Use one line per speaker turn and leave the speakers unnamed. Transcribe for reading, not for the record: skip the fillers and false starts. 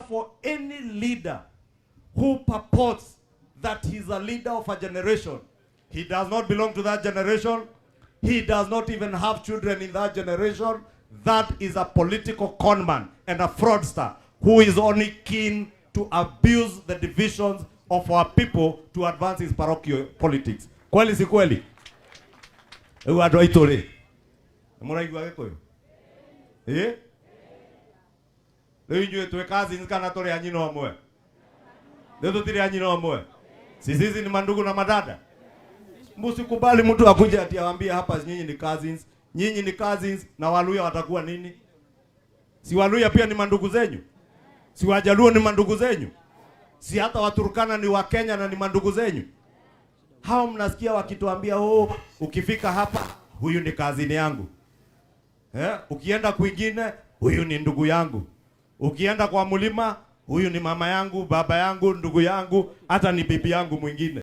for any leader who purports that he's a leader of a generation, he does not belong to that generation, he does not even have children in that generation, that is a political conman and a fraudster who is only keen to abuse the divisions of our people to advance his parochial politics. Kweli si kweli? Rĩu andũ aitũ rĩ, nĩ mũraigua Gĩkũyũ? Ĩ? Rĩu inyuĩ twĩ cousins kana tũrĩ a nyina ũmwe? Rĩu tũtirĩ a nyina ũmwe? Sisi ni mandugu na madada. Msikubali mtu akuje ati awambie hapa nyinyi ni cousins. Nyinyi ni cousins na Waluya watakuwa nini? Si Waluya pia ni mandugu zenyu? Si Wajaluo ni mandugu zenyu? Si hata Waturkana ni Wakenya na ni mandugu zenyu? Hao mnasikia wakituambia, oh, ukifika hapa huyu ni cousin yangu. Eh, ukienda kwingine huyu ni ndugu yangu. Ukienda kwa mlima huyu ni mama yangu, baba yangu, ndugu yangu, hata ni bibi yangu mwingine.